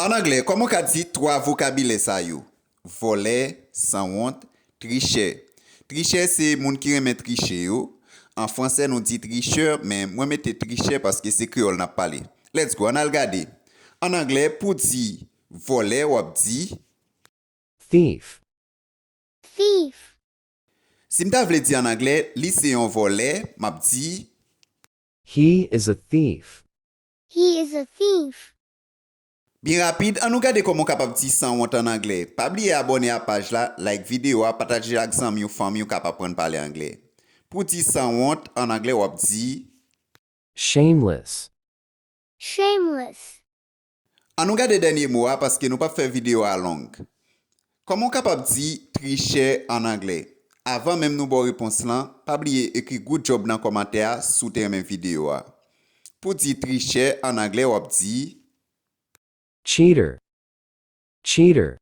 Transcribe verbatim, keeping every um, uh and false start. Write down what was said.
An anglè, kòman w ka di twa vokabilè sa yo? Vòlè, sanwont, trichè. Trichè se moun ki renmen triche yo. An fransè, nou di trichè, men mwen mete trichè paske se kreyòl n ap pale. Let's go, ann al gade. An anglè, pou di vòlè, w ap di thief, thief, Si m ta vle di an anglè, li se yon vòlè, m ap di he is a thief, he is a thief. Byen rapid, ann nou gade kòman w kapab di sanwont an anglè. Pa bliye abòne a paj la, like videyo a, pataje l ak zanmi w, fanmi w k ap aprann pale anglè. Pou di sanwont an anglè, w ap di shameless, shameless, Ann nou gade dènye mo a paske nou p ap fè videyo a long. Kòman w kapab di trichè an anglè? Avan menm nou ba w repons lan, pa bliye ekri good job nan kòmantè a si w te renmen videyo a. Pou di trichè an anglè, w ap di cheater, cheater,